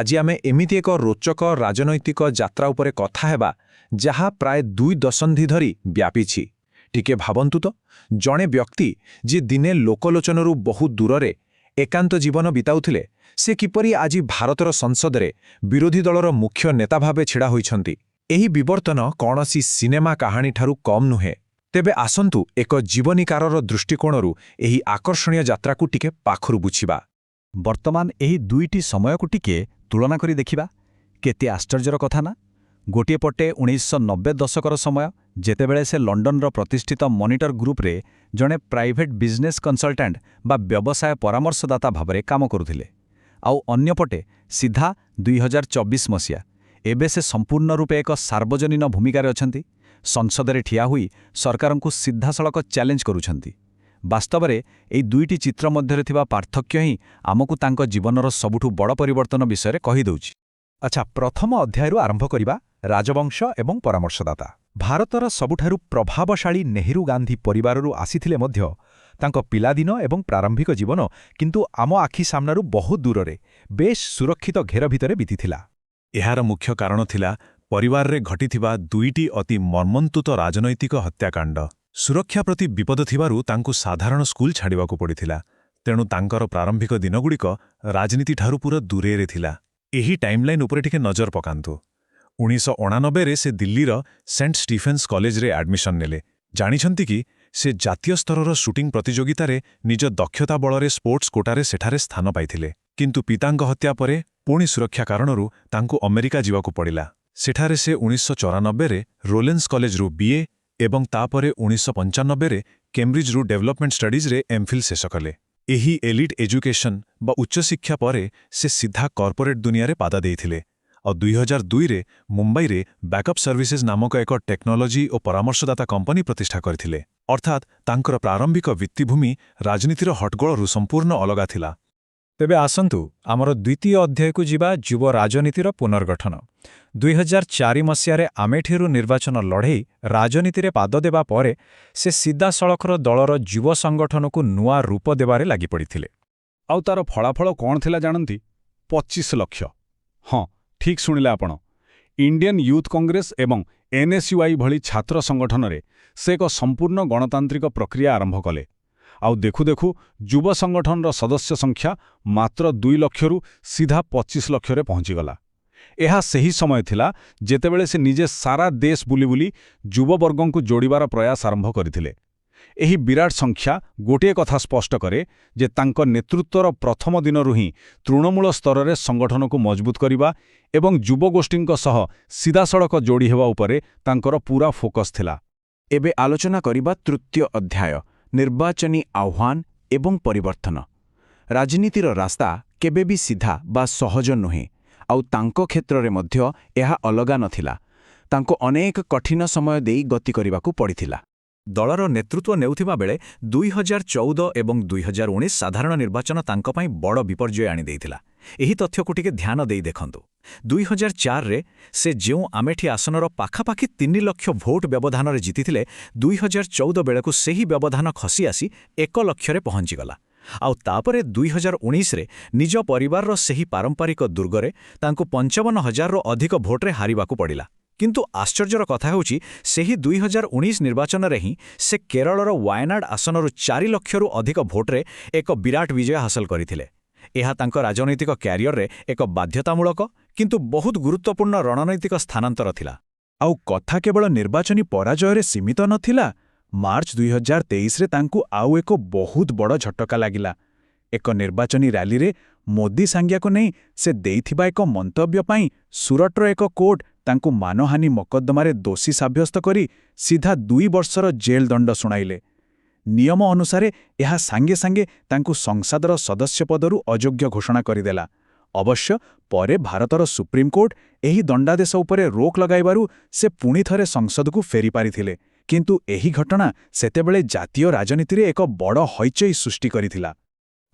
ଆଜି ଆମେ ଏମିତି ଏକ ରୋଚକ ରାଜନୈତିକ ଯାତ୍ରା ଉପରେ କଥା ହେବା, ଯାହା ପ୍ରାୟ 2 ଦଶନ୍ଧି ଧରି ବ୍ୟାପିଛି। ଟିକେ ଭାବନ୍ତୁ ତ, ଜଣେ ବ୍ୟକ୍ତି ଯିଏ ଦିନେ ଲୋକଲୋଚନରୁ ବହୁ ଦୂରରେ ଏକାନ୍ତ ଜୀବନ ବିତାଉଥିଲେ, ସେ କିପରି ଆଜି ଭାରତର ସଂସଦରେ ବିରୋଧୀ ଦଳର ମୁଖ୍ୟ ନେତା ଭାବେ ଛିଡ଼ା ହୋଇଛନ୍ତି। ଏହି ବିବର୍ତ୍ତନ କୌଣସି ସିନେମା କାହାଣୀଠାରୁ କମ୍ ନୁହେଁ। ତେବେ ଆସନ୍ତୁ, ଏକ ଜୀବନୀକାରର ଦୃଷ୍ଟିକୋଣରୁ ଏହି ଆକର୍ଷଣୀୟ ଯାତ୍ରାକୁ ଟିକେ ପାଖରୁ ବୁଝିବା। ବର୍ତ୍ତମାନ ଏହି ଦୁଇଟି ସମୟକୁ ଟିକେ ତୁଳନା କରି ଦେଖିବା। କେତେ ଆଶ୍ଚର୍ଯ୍ୟର କଥା ନା? ଗୋଟିଏ ପଟେ 1990 ଦଶକର ସମୟ, ଯେତେବେଳେ ସେ ଲଣ୍ଡନର ପ୍ରତିଷ୍ଠିତ ମନିଟର ଗ୍ରୁପରେ ଜଣେ ପ୍ରାଇଭେଟ୍ ବିଜନେସ୍ କନସଲଟାଣ୍ଟ ବା ବ୍ୟବସାୟ ପରାମର୍ଶଦାତା ଭାବରେ କାମ କରୁଥିଲେ, ଆଉ ଅନ୍ୟପଟେ ସିଧା 2024 ମସିହା। ଏବେ ସେ ସମ୍ପୂର୍ଣ୍ଣ ରୂପେ ଏକ ସାର୍ବଜନୀନ ଭୂମିକାରେ ଅଛନ୍ତି। ସଂସଦରେ ଠିଆ ହୋଇ ସରକାରଙ୍କୁ ସିଧାସଳଖ ଚ୍ୟାଲେଞ୍ଜ କରୁଛନ୍ତି। ବାସ୍ତବରେ ଏହି ଦୁଇଟି ଚିତ୍ର ମଧ୍ୟରେ ଥିବା ପାର୍ଥକ୍ୟ ହିଁ ଆମକୁ ତାଙ୍କ ଜୀବନର ସବୁଠୁ ବଡ଼ ପରିବର୍ତ୍ତନ ବିଷୟରେ କହିଦେଉଛି। ଆଚ୍ଛା, ପ୍ରଥମ ଅଧ୍ୟାୟରୁ ଆରମ୍ଭ କରିବା, ରାଜବଂଶ ଏବଂ ପରାମର୍ଶଦାତା। ଭାରତର ସବୁଠାରୁ ପ୍ରଭାବଶାଳୀ ନେହେରୁ ଗାନ୍ଧୀ ପରିବାରରୁ ଆସିଥିଲେ ମଧ୍ୟ ତାଙ୍କ ପିଲାଦିନ ଏବଂ ପ୍ରାରମ୍ଭିକ ଜୀବନ କିନ୍ତୁ ଆମ ଆଖି ସାମ୍ନାରୁ ବହୁତ ଦୂରରେ, ବେଶ୍ ସୁରକ୍ଷିତ ଘେର ଭିତରେ ବିତିଥିଲା। ଏହାର ମୁଖ୍ୟ କାରଣ ଥିଲା ପରିବାରରେ ଘଟିଥିବା ଦୁଇଟି ଅତି ମର୍ମନ୍ତୁଦ ରାଜନୈତିକ ହତ୍ୟାକାଣ୍ଡ। ସୁରକ୍ଷା ପ୍ରତି ବିପଦ ଥିବାରୁ ତାଙ୍କୁ ସାଧାରଣ ସ୍କୁଲ ଛାଡ଼ିବାକୁ ପଡ଼ିଥିଲା। ତେଣୁ ତାଙ୍କର ପ୍ରାରମ୍ଭିକ ଦିନଗୁଡ଼ିକ ରାଜନୀତିଠାରୁ ପୁରା ଦୂରେରେ ଥିଲା। ଏହି ଟାଇମ୍ଲାଇନ୍ ଉପରେ ଟିକେ ନଜର ପକାନ୍ତୁ। 1989ରେ ସେ ଦିଲ୍ଲୀର ସେଣ୍ଟ ଷ୍ଟିଫେନ୍ସ କଲେଜରେ ଆଡମିସନ୍ ନେଲେ। ଜାଣିଛନ୍ତି କି, ସେ ଜାତୀୟ ସ୍ତରର ସୁଟିଂ ପ୍ରତିଯୋଗିତାରେ ନିଜ ଦକ୍ଷତା ବଳରେ ସ୍ପୋର୍ଟସ୍ କୋଟାରେ ସେଠାରେ ସ୍ଥାନ ପାଇଥିଲେ। କିନ୍ତୁ ପିତାଙ୍କ ହତ୍ୟା ପରେ ପୁଣି ସୁରକ୍ଷା କାରଣରୁ ତାଙ୍କୁ ଆମେରିକା ଯିବାକୁ ପଡ଼ିଲା। ସେଠାରେ ସେ 1994ରେ ରୋଲେନ୍ସ କଲେଜରୁ ବିଏ ଏବଂ ତାପରେ 1995ରେ କେମ୍ବ୍ରିଜରୁ ଡେଭଲପମେଣ୍ଟ ଷ୍ଟଡିଜ୍ରେ ଏମ୍ଫିଲ୍ ଶେଷ କଲେ। ଏହି ଏଲିଟ୍ ଏଜୁକେସନ୍ ବା ଉଚ୍ଚଶିକ୍ଷା ପରେ ସେ ସିଧା କର୍ପୋରେଟ୍ ଦୁନିଆରେ ପାଦ ଦେଇଥିଲେ ଆଉ 2002ରେ ମୁମ୍ବାଇରେ ବ୍ୟାକଅପ୍ ସର୍ଭିସେସ୍ ନାମକ ଏକ ଟେକ୍ନୋଲୋଜି ଓ ପରାମର୍ଶଦାତା କମ୍ପାନୀ ପ୍ରତିଷ୍ଠା କରିଥିଲେ। ଅର୍ଥାତ୍ ତାଙ୍କର ପ୍ରାରମ୍ଭିକ ଭିତ୍ତିଭୂମି ରାଜନୀତିର ହଟ୍ଟଗୋଳରୁ ସମ୍ପୂର୍ଣ୍ଣ ଅଲଗା ଥିଲା। ତେବେ ଆସନ୍ତୁ, ଆମର ଦ୍ୱିତୀୟ ଅଧ୍ୟାୟକୁ ଯିବା, ଯୁବ ରାଜନୀତିର ପୁନର୍ଗଠନ। 2004 ମସିହାରେ ଆମେଠିରୁ ନିର୍ବାଚନ ଲଢ଼େଇ ରାଜନୀତିରେ ପାଦ ଦେବା ପରେ ସେ ସିଧାସଳଖ ଦଳର ଯୁବ ସଂଗଠନକୁ ନୂଆ ରୂପ ଦେବାରେ ଲାଗିପଡ଼ିଥିଲେ। ଆଉ ତାର ଫଳାଫଳ କ'ଣ ଥିଲା ଜାଣନ୍ତି? 25 ଲକ୍ଷ। ହଁ, ଠିକ୍ ଶୁଣିଲେ ଆପଣ। ଇଣ୍ଡିଆନ୍ ୟୁଥ୍ କଂଗ୍ରେସ ଏବଂ ଏନ୍ଏସ୍ୟୁଆଇ ଭଳି ଛାତ୍ର ସଂଗଠନରେ ସେ ଏକ ସମ୍ପୂର୍ଣ୍ଣ ଗଣତାନ୍ତ୍ରିକ ପ୍ରକ୍ରିୟା ଆରମ୍ଭ କଲେ। ଆଉ ଦେଖୁ ଦେଖୁ ଯୁବ ସଂଗଠନର ସଦସ୍ୟ ସଂଖ୍ୟା ମାତ୍ର 2 ଲକ୍ଷରୁ ସିଧା 25 ଲକ୍ଷରେ ପହଞ୍ଚିଗଲା। ଏହା ସେହି ସମୟ ଥିଲା, ଯେତେବେଳେ ସେ ନିଜେ ସାରା ଦେଶ ବୁଲି ବୁଲି ଯୁବବର୍ଗଙ୍କୁ ଯୋଡ଼ିବାର ପ୍ରୟାସ ଆରମ୍ଭ କରିଥିଲେ। ଏହି ବିରାଟ ସଂଖ୍ୟା ଗୋଟିଏ କଥା ସ୍ପଷ୍ଟ କରେ ଯେ ତାଙ୍କ ନେତୃତ୍ୱର ପ୍ରଥମ ଦିନରୁ ହିଁ ତୃଣମୂଳ ସ୍ତରରେ ସଂଗଠନକୁ ମଜବୁତ କରିବା ଏବଂ ଯୁବଗୋଷ୍ଠୀଙ୍କ ସହ ସିଧାସଳଖ ଯୋଡ଼ି ହେବା ଉପରେ ତାଙ୍କର ପୂରା ଫୋକସ୍ ଥିଲା। ଏବେ ଆଲୋଚନା କରିବା ତୃତୀୟ ଅଧ୍ୟାୟ, ନିର୍ବାଚନୀ ଆହ୍ୱାନ ଏବଂ ପରିବର୍ତ୍ତନ। ରାଜନୀତିର ରାସ୍ତା କେବେ ବି ସିଧା ବା ସହଜ ନୁହେଁ, ଆଉ ତାଙ୍କ କ୍ଷେତ୍ରରେ ମଧ୍ୟ ଏହା ଅଲଗା ନଥିଲା। ତାଙ୍କୁ ଅନେକ କଠିନ ସମୟ ଦେଇ ଗତି କରିବାକୁ ପଡ଼ିଥିଲା। ଦଳର ନେତୃତ୍ୱ ନେଉଥିବା ବେଳେ 2014 ଏବଂ 2019 ସାଧାରଣ ନିର୍ବାଚନ ତାଙ୍କ ପାଇଁ ବଡ଼ ବିପର୍ଯ୍ୟୟ ଆଣିଦେଇଥିଲା। ଏହି ତଥ୍ୟକୁ ଟିକେ ଧ୍ୟାନ ଦେଇ ଦେଖନ୍ତୁ। 2004ରେ ସେ ଯେଉଁ ଆମେଠି ଆସନର ପାଖାପାଖି 3 ଲକ୍ଷ ଭୋଟ ବ୍ୟବଧାନରେ ଜିତିଥିଲେ, 2014 ବେଳକୁ ସେହି ବ୍ୟବଧାନ ଖସି ଆସି 1 ଲକ୍ଷରେ ପହଞ୍ଚିଗଲା। ଆଉ ତାପରେ 2019ରେ ନିଜ ପରିବାରର ସେହି ପାରମ୍ପରିକ ଦୁର୍ଗରେ ତାଙ୍କୁ 55 ହଜାରରୁ ଅଧିକ ଭୋଟରେ ହାରିବାକୁ ପଡ଼ିଲା। କିନ୍ତୁ ଆଶ୍ଚର୍ଯ୍ୟର କଥା ହେଉଛି, ସେହି 2019 ନିର୍ବାଚନରେ ହିଁ ସେ କେରଳର ୱାୟନାଡ ଆସନରୁ 4 ଲକ୍ଷରୁ ଅଧିକ ଭୋଟରେ ଏକ ବିରାଟ ବିଜୟ ହାସଲ କରିଥିଲେ। ଏହା ତାଙ୍କ ରାଜନୈତିକ କ୍ୟାରିୟରରେ ଏକ ବାଧ୍ୟତାମୂଳକ କିନ୍ତୁ ବହୁତ ଗୁରୁତ୍ୱପୂର୍ଣ୍ଣ ରଣନୈତିକ ସ୍ଥାନାନ୍ତର ଥିଲା। ଆଉ କଥା କେବଳ ନିର୍ବାଚନୀ ପରାଜୟରେ ସୀମିତ ନଥିଲା। ମାର୍ଚ୍ଚ 2023ରେ ତାଙ୍କୁ ଆଉ ଏକ ବହୁତ ବଡ଼ ଝଟକା ଲାଗିଲା। ଏକ ନିର୍ବାଚନୀ ରାଲିରେ ମୋଦି ସାଙ୍ଗିଆକୁ ନେଇ ସେ ଦେଇଥିବା ଏକ ମନ୍ତବ୍ୟ ପାଇଁ ସୁରଟର ଏକ କୋର୍ଟ ତାଙ୍କୁ ମାନହାନି ମକଦ୍ଦମାରେ ଦୋଷୀ ସାବ୍ୟସ୍ତ କରି ସିଧା 2 ବର୍ଷର ଜେଲ୍ ଦଣ୍ଡ ଶୁଣାଇଲେ। ନିୟମ ଅନୁସାରେ ଏହା ସାଙ୍ଗେ ସାଙ୍ଗେ ତାଙ୍କୁ ସଂସଦର ସଦସ୍ୟ ପଦରୁ ଅଯୋଗ୍ୟ ଘୋଷଣା କରିଦେଲା। ଅବଶ୍ୟ ପରେ ଭାରତର ସୁପ୍ରିମକୋର୍ଟ ଏହି ଦଣ୍ଡାଦେଶ ଉପରେ ରୋକ୍ ଲଗାଇବାରୁ ସେ ପୁଣି ଥରେ ସଂସଦକୁ ଫେରିପାରିଥିଲେ। କିନ୍ତୁ ଏହି ଘଟଣା ସେତେବେଳେ ଜାତୀୟ ରାଜନୀତିରେ ଏକ ବଡ଼ ହଇଚଇ ସୃଷ୍ଟି କରିଥିଲା।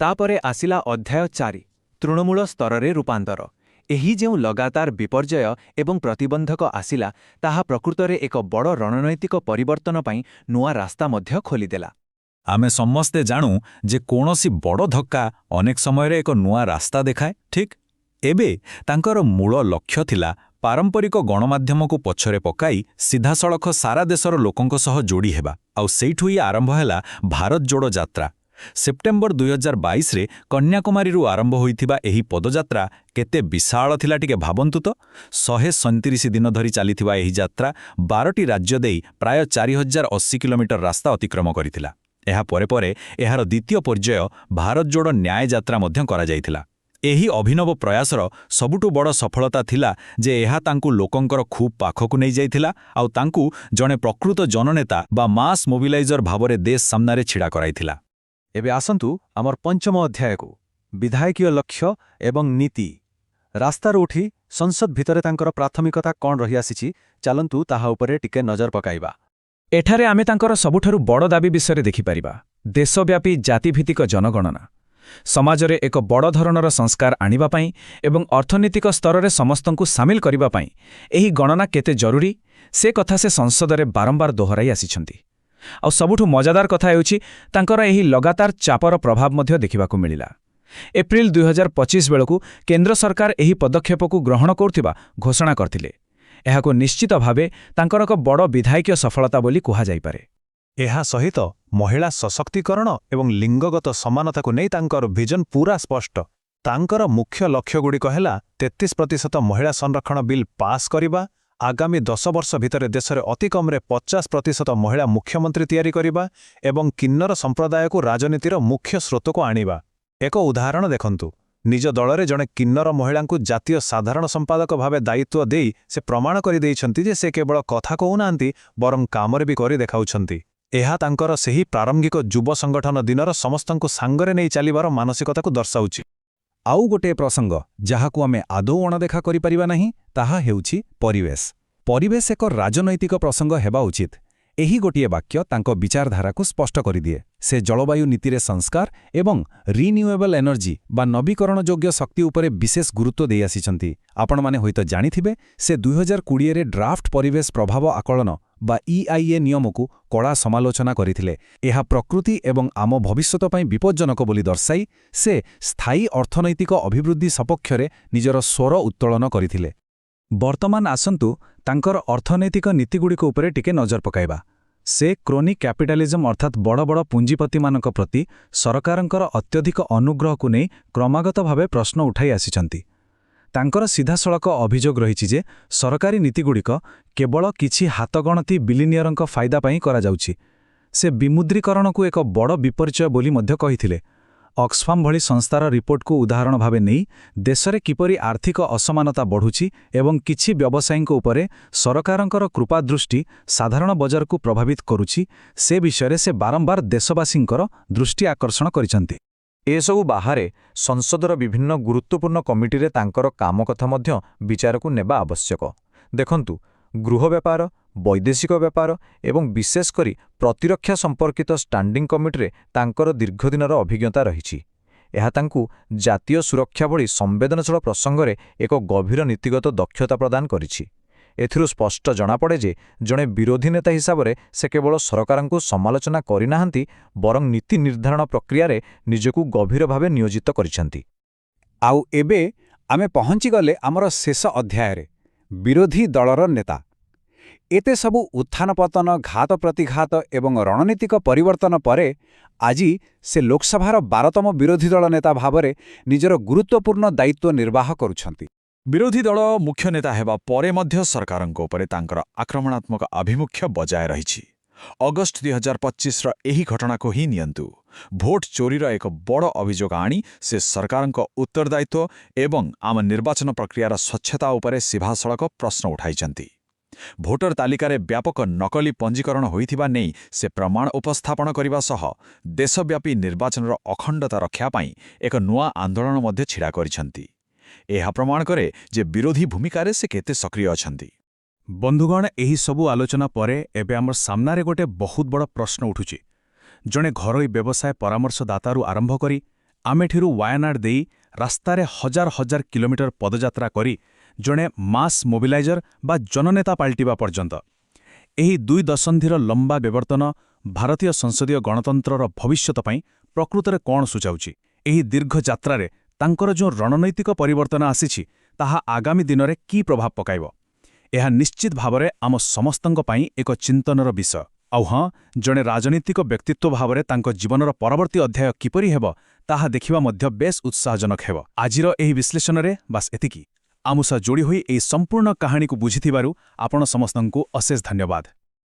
ତାପରେ ଆସିଲା ଅଧ୍ୟାୟ 4, ତୃଣମୂଳ ସ୍ତରରେ ରୂପାନ୍ତର। ଏହି ଯେଉଁ ଲଗାତାର ବିପର୍ଯ୍ୟୟ ଏବଂ ପ୍ରତିବନ୍ଧକ ଆସିଲା, ତାହା ପ୍ରକୃତରେ ଏକ ବଡ଼ ରଣନୈତିକ ପରିବର୍ତ୍ତନ ପାଇଁ ନୂଆ ରାସ୍ତା ମଧ୍ୟ ଖୋଲିଦେଲା। ଆମେ ସମସ୍ତେ ଜାଣୁ ଯେ କୌଣସି ବଡ଼ ଧକ୍କା ଅନେକ ସମୟରେ ଏକ ନୂଆ ରାସ୍ତା ଦେଖାଏ, ଠିକ୍? ଏବେ ତାଙ୍କର ମୂଳ ଲକ୍ଷ୍ୟ ଥିଲା ପାରମ୍ପରିକ ଗଣମାଧ୍ୟମକୁ ପଛରେ ପକାଇ ସିଧାସଳଖ ସାରା ଦେଶର ଲୋକଙ୍କ ସହ ଯୋଡ଼ି ହେବା। ଆଉ ସେଇଠୁ ହିଁ ଆରମ୍ଭ ହେଲା ଭାରତ ଯୋଡ଼ୋ ଯାତ୍ରା। ସେପ୍ଟେମ୍ବର 2022ରେ କନ୍ୟାକୁମାରୀରୁ ଆରମ୍ଭ ହୋଇଥିବା ଏହି ପଦଯାତ୍ରା କେତେ ବିଶାଳ ଥିଲା ଟିକେ ଭାବନ୍ତୁ ତ! 137 ଦିନ ଧରି ଚାଲିଥିବା ଏହି ଯାତ୍ରା 12ଟି ରାଜ୍ୟ ଦେଇ ପ୍ରାୟ 4080 କିଲୋମିଟର ରାସ୍ତା ଅତିକ୍ରମ କରିଥିଲା। ଏହା ପରେ ପରେ ଏହାର ଦ୍ୱିତୀୟ ପର୍ଯ୍ୟାୟ ଭାରତ ଯୋଡ଼ୋ ନ୍ୟାୟ ଯାତ୍ରା ମଧ୍ୟ କରାଯାଇଥିଲା। ଏହି ଅଭିନବ ପ୍ରୟାସର ସବୁଠୁ ବଡ଼ ସଫଳତା ଥିଲା ଯେ ଏହା ତାଙ୍କୁ ଲୋକଙ୍କର ଖୁବ୍ ପାଖକୁ ନେଇଯାଇଥିଲା ଆଉ ତାଙ୍କୁ ଜଣେ ପ୍ରକୃତ ଜନନେତା ବା ମାସ୍ ମୋବିଲାଇଜର ଭାବରେ ଦେଶ ସାମ୍ନାରେ ଛିଡ଼ା କରାଇଥିଲା। ଏବେ ଆସନ୍ତୁ ଆମର ପଞ୍ଚମ ଅଧ୍ୟାୟକୁ, ବିଧାୟକୀୟ ଲକ୍ଷ୍ୟ ଏବଂ ନୀତି। ରାସ୍ତାରୁ ଉଠି ସଂସଦ ଭିତରେ ତାଙ୍କର ପ୍ରାଥମିକତା କ'ଣ ରହିଆସିଛି, ଚାଲନ୍ତୁ ତାହା ଉପରେ ଟିକେ ନଜର ପକାଇବା। ଏଠାରେ ଆମେ ତାଙ୍କର ସବୁଠାରୁ ବଡ଼ ଦାବି ବିଷୟରେ ଦେଖିପାରିବା, ଦେଶବ୍ୟାପୀ ଜାତିଭିତ୍ତିକ ଜନଗଣନା। ସମାଜରେ ଏକ ବଡ଼ ଧରଣର ସଂସ୍କାର ଆଣିବା ପାଇଁ ଏବଂ ଅର୍ଥନୈତିକ ସ୍ତରରେ ସମସ୍ତଙ୍କୁ ସାମିଲ କରିବା ପାଇଁ ଏହି ଗଣନା କେତେ ଜରୁରୀ, ସେ କଥା ସେ ସଂସଦରେ ବାରମ୍ବାର ଦୋହରାଇ ଆସିଛନ୍ତି। ଆଉ ସବୁଠୁ ମଜାଦାର କଥା ହେଉଛି, ତାଙ୍କର ଏହି ଲଗାତାର ଚାପର ପ୍ରଭାବ ମଧ୍ୟ ଦେଖିବାକୁ ମିଳିଲା। ଏପ୍ରିଲ 2025 ବେଳକୁ କେନ୍ଦ୍ର ସରକାର ଏହି ପଦକ୍ଷେପକୁ ଗ୍ରହଣ କରୁଥିବା ଘୋଷଣା କରିଥିଲେ। ଏହାକୁ ନିଶ୍ଚିତ ଭାବେ ତାଙ୍କର ଏକ ବଡ଼ ବିଧାୟକୀୟ ସଫଳତା ବୋଲି କୁହାଯାଇପାରେ। ଏହା ସହିତ ମହିଳା ସଶକ୍ତିକରଣ ଏବଂ ଲିଙ୍ଗଗତ ସମାନତାକୁ ନେଇ ତାଙ୍କର ଭିଜନ ପୂରା ସ୍ପଷ୍ଟ। ତାଙ୍କର ମୁଖ୍ୟ ଲକ୍ଷ୍ୟଗୁଡ଼ିକ ହେଲା 33% ମହିଳା ସଂରକ୍ଷଣ ବିଲ୍ ପାସ୍ କରିବା, ଆଗାମୀ 10 ବର୍ଷ ଭିତରେ ଦେଶରେ ଅତି କମ୍ରେ 50% ମହିଳା ମୁଖ୍ୟମନ୍ତ୍ରୀ ତିଆରି କରିବା ଏବଂ କିନ୍ନର ସମ୍ପ୍ରଦାୟକୁ ରାଜନୀତିର ମୁଖ୍ୟ ସ୍ରୋତକୁ ଆଣିବା। ଏକ ଉଦାହରଣ ଦେଖନ୍ତୁ, ନିଜ ଦଳରେ ଜଣେ କିନ୍ନର ମହିଳାଙ୍କୁ ଜାତୀୟ ସାଧାରଣ ସମ୍ପାଦକ ଭାବେ ଦାୟିତ୍ୱ ଦେଇ ସେ ପ୍ରମାଣ କରିଦେଇଛନ୍ତି ଯେ ସେ କେବଳ କଥା କହୁନାହାନ୍ତି, ବରଂ କାମରେ ବି କରି ଦେଖାଉଛନ୍ତି। ଏହା ତାଙ୍କର ସେହି ପ୍ରାରମ୍ଭିକ ଯୁବ ସଂଗଠନ ଦିନର ସମସ୍ତଙ୍କୁ ସାଙ୍ଗରେ ନେଇ ଚାଲିବାର ମାନସିକତାକୁ ଦର୍ଶାଉଛି। ଆଉ ଗୋଟିଏ ପ୍ରସଙ୍ଗ ଯାହାକୁ ଆମେ ଆଦୌ ଅଣଦେଖା କରିପାରିବା ନାହିଁ, ତାହା ହେଉଛି ପରିବେଶ। ପରିବେଶ ଏକ ରାଜନୈତିକ ପ୍ରସଙ୍ଗ ହେବା ଉଚିତ, ଏହି ଗୋଟିଏ ବାକ୍ୟ ତାଙ୍କ ବିଚାରଧାରାକୁ ସ୍ପଷ୍ଟ କରିଦିଏ। ସେ ଜଳବାୟୁ ନୀତିରେ ସଂସ୍କାର ଏବଂ ରିନ୍ୟୁଏବଲ୍ ଏନର୍ଜି ବା ନବୀକରଣଯୋଗ୍ୟ ଶକ୍ତି ଉପରେ ବିଶେଷ ଗୁରୁତ୍ୱ ଦେଇଆସିଛନ୍ତି। ଆପଣମାନେ ହୁଏତ ଜାଣିଥିବେ, ସେ 2020ରେ ଡ୍ରାଫ୍ଟ ପରିବେଶ ପ୍ରଭାବ ଆକଳନ ବା ଇଆଇଏ ନିୟମକୁ କଡ଼ା ସମାଲୋଚନା କରିଥିଲେ। ଏହା ପ୍ରକୃତି ଏବଂ ଆମ ଭବିଷ୍ୟତ ପାଇଁ ବିପଜ୍ଜନକ ବୋଲି ଦର୍ଶାଇ ସେ ସ୍ଥାୟୀ ଅର୍ଥନୈତିକ ଅଭିବୃଦ୍ଧି ସପକ୍ଷରେ ନିଜର ସ୍ୱର ଉତ୍ତୋଳନ କରିଥିଲେ। ବର୍ତ୍ତମାନ ଆସନ୍ତୁ ତାଙ୍କର ଅର୍ଥନୈତିକ ନୀତିଗୁଡ଼ିକ ଉପରେ ଟିକେ ନଜର ପକାଇବା। ସେ କ୍ରୋନି କ୍ୟାପିଟାଲିଜମ୍ ଅର୍ଥାତ୍ ବଡ଼ ବଡ଼ ପୁଞ୍ଜିପତିମାନଙ୍କ ପ୍ରତି ସରକାରଙ୍କର ଅତ୍ୟଧିକ ଅନୁଗ୍ରହକୁ ନେଇ କ୍ରମାଗତ ଭାବେ ପ୍ରଶ୍ନ ଉଠାଇ ଆସିଛନ୍ତି। ତାଙ୍କର ସିଧାସଳଖ ଅଭିଯୋଗ ରହିଛି ଯେ ସରକାରୀ ନୀତିଗୁଡ଼ିକ କେବଳ କିଛି ହାତଗଣତି ବିଲିନିୟରଙ୍କ ଫାଇଦା ପାଇଁ କରାଯାଉଛି। ସେ ବିମୁଦ୍ରୀକରଣକୁ ଏକ ବଡ଼ ବିପର୍ଯ୍ୟୟ ବୋଲି ମଧ୍ୟ କହିଥିଲେ। ଅକ୍ସଫାମ୍ ଭଳି ସଂସ୍ଥାର ରିପୋର୍ଟକୁ ଉଦାହରଣ ଭାବେ ନେଇ ଦେଶରେ କିପରି ଆର୍ଥିକ ଅସମାନତା ବଢ଼ୁଛି ଏବଂ କିଛି ବ୍ୟବସାୟୀଙ୍କ ଉପରେ ସରକାରଙ୍କର କୃପାଦୃଷ୍ଟି ସାଧାରଣ ବଜାରକୁ ପ୍ରଭାବିତ କରୁଛି, ସେ ବିଷୟରେ ସେ ବାରମ୍ବାର ଦେଶବାସୀଙ୍କର ଦୃଷ୍ଟି ଆକର୍ଷଣ କରିଛନ୍ତି। ଏସବୁ ବାହାରେ ସଂସଦର ବିଭିନ୍ନ ଗୁରୁତ୍ୱପୂର୍ଣ୍ଣ କମିଟିରେ ତାଙ୍କର କାମ କଥା ମଧ୍ୟ ବିଚାରକୁ ନେବା ଆବଶ୍ୟକ। ଦେଖନ୍ତୁ, ଗୃହ ବ୍ୟାପାର, ବୈଦେଶିକ ବ୍ୟାପାର ଏବଂ ବିଶେଷ କରି ପ୍ରତିରକ୍ଷା ସମ୍ପର୍କିତ ଷ୍ଟାଣ୍ଡିଂ କମିଟିରେ ତାଙ୍କର ଦୀର୍ଘଦିନର ଅଭିଜ୍ଞତା ରହିଛି। ଏହା ତାଙ୍କୁ ଜାତୀୟ ସୁରକ୍ଷା ଭଳି ସମ୍ବେଦନଶୀଳ ପ୍ରସଙ୍ଗରେ ଏକ ଗଭୀର ନୀତିଗତ ଦକ୍ଷତା ପ୍ରଦାନ କରିଛି। ଏଥିରୁ ସ୍ପଷ୍ଟ ଜଣାପଡ଼େ ଯେ ଜଣେ ବିରୋଧୀ ନେତା ହିସାବରେ ସେ କେବଳ ସରକାରଙ୍କୁ ସମାଲୋଚନା କରିନାହାନ୍ତି, ବରଂ ନୀତି ନିର୍ଦ୍ଧାରଣ ପ୍ରକ୍ରିୟାରେ ନିଜକୁ ଗଭୀର ଭାବେ ନିୟୋଜିତ କରିଛନ୍ତି। ଆଉ ଏବେ ଆମେ ପହଞ୍ଚିଗଲେ ଆମର ଶେଷ ଅଧ୍ୟାୟରେ, ବିରୋଧୀ ଦଳର ନେତା। ଏତେ ସବୁ ଉତ୍ଥାନ ପତନ, ଘାତ ପ୍ରତିଘାତ ଏବଂ ରଣନୀତିକ ପରିବର୍ତ୍ତନ ପରେ ଆଜି ସେ ଲୋକସଭାର 12ତମ ବିରୋଧୀ ଦଳ ନେତା ଭାବରେ ନିଜର ଗୁରୁତ୍ୱପୂର୍ଣ୍ଣ ଦାୟିତ୍ୱ ନିର୍ବାହ କରୁଛନ୍ତି। ବିରୋଧୀ ଦଳ ମୁଖ୍ୟ ନେତା ହେବା ପରେ ମଧ୍ୟ ସରକାରଙ୍କ ଉପରେ ତାଙ୍କର ଆକ୍ରମଣାତ୍ମକ ଆଭିମୁଖ୍ୟ ବଜାୟ ରହିଛି। ଅଗଷ୍ଟ 2025ର ଏହି ଘଟଣାକୁ ହିଁ ନିଅନ୍ତୁ। ଭୋଟ ଚୋରିର ଏକ ବଡ଼ ଅଭିଯୋଗ ଆଣି ସେ ସରକାରଙ୍କ ଉତ୍ତରଦାୟିତ୍ୱ ଏବଂ ଆମ ନିର୍ବାଚନ ପ୍ରକ୍ରିୟାର ସ୍ୱଚ୍ଛତା ଉପରେ ସିଧାସଳଖ ପ୍ରଶ୍ନ ଉଠାଇଛନ୍ତି। ଭୋଟର ତାଲିକାରେ ବ୍ୟାପକ ନକଲି ପଞ୍ଜୀକରଣ ହୋଇଥିବା ନେଇ ସେ ପ୍ରମାଣ ଉପସ୍ଥାପନ କରିବା ସହ ଦେଶବ୍ୟାପୀ ନିର୍ବାଚନର ଅଖଣ୍ଡତା ରକ୍ଷା ପାଇଁ ଏକ ନୂଆ ଆନ୍ଦୋଳନ ମଧ୍ୟ ଛିଡ଼ା କରିଛନ୍ତି। ଏହା ପ୍ରମାଣ କରେ ଯେ ବିରୋଧୀ ଭୂମିକାରେ ସେ କେତେ ସକ୍ରିୟ ଅଛନ୍ତି। ବନ୍ଧୁଗଣ, ଏହି ସବୁ ଆଲୋଚନା ପରେ ଏବେ ଆମର ସାମ୍ନାରେ ଗୋଟେ ବହୁତ ବଡ଼ ପ୍ରଶ୍ନ ଉଠୁଛି। ଜଣେ ଘରୋଇ ବ୍ୟବସାୟ ପରାମର୍ଶଦାତାରୁ ଆରମ୍ଭ କରି ଆମେଠିରୁ ୱାୟନାଡ଼ ଦେଇ ରାସ୍ତାରେ ହଜାର ହଜାର କିଲୋମିଟର ପଦଯାତ୍ରା କରି ଜଣେ ମାସ୍ ମୋବିଲାଇଜର ବା ଜନନେତା ପାଲଟିବା ପର୍ଯ୍ୟନ୍ତ ଏହି 2 ଦଶନ୍ଧିର ଲମ୍ବା ବିବର୍ତ୍ତନ ଭାରତୀୟ ସଂସଦୀୟ ଗଣତନ୍ତ୍ରର ଭବିଷ୍ୟତ ପାଇଁ ପ୍ରକୃତରେ କ'ଣ ସୂଚାଉଛି? ଏହି ଦୀର୍ଘ ଯାତ୍ରାରେ ତାଙ୍କର ଯେଉଁ ରଣନୈତିକ ପରିବର୍ତ୍ତନ ଆସିଛି, ତାହା ଆଗାମୀ ଦିନରେ କି ପ୍ରଭାବ ପକାଇବ। ଏହା ନିଶ୍ଚିତ ଭାବରେ ଆମ ସମସ୍ତଙ୍କ ପାଇଁ ଏକ ଚିନ୍ତନର ବିଷୟ। ଆଉ ହଁ, ଜଣେ ରାଜନୈତିକ ବ୍ୟକ୍ତିତ୍ୱ ଭାବରେ ତାଙ୍କ ଜୀବନର ପରବର୍ତ୍ତୀ ଅଧ୍ୟାୟ କିପରି ହେବ, ତାହା ଦେଖିବା ମଧ୍ୟ ବେଶ୍ ଉତ୍ସାହଜନକ ହେବ। ଆଜିର ଏହି ବିଶ୍ଳେଷଣରେ ବାସ୍ ଏତିକି। ଆମ ସହ ଯୋଡ଼ି ହୋଇ ଏହି ସମ୍ପୂର୍ଣ୍ଣ କାହାଣୀକୁ ବୁଝିଥିବାରୁ ଆପଣ ସମସ୍ତଙ୍କୁ ଅଶେଷ ଧନ୍ୟବାଦ।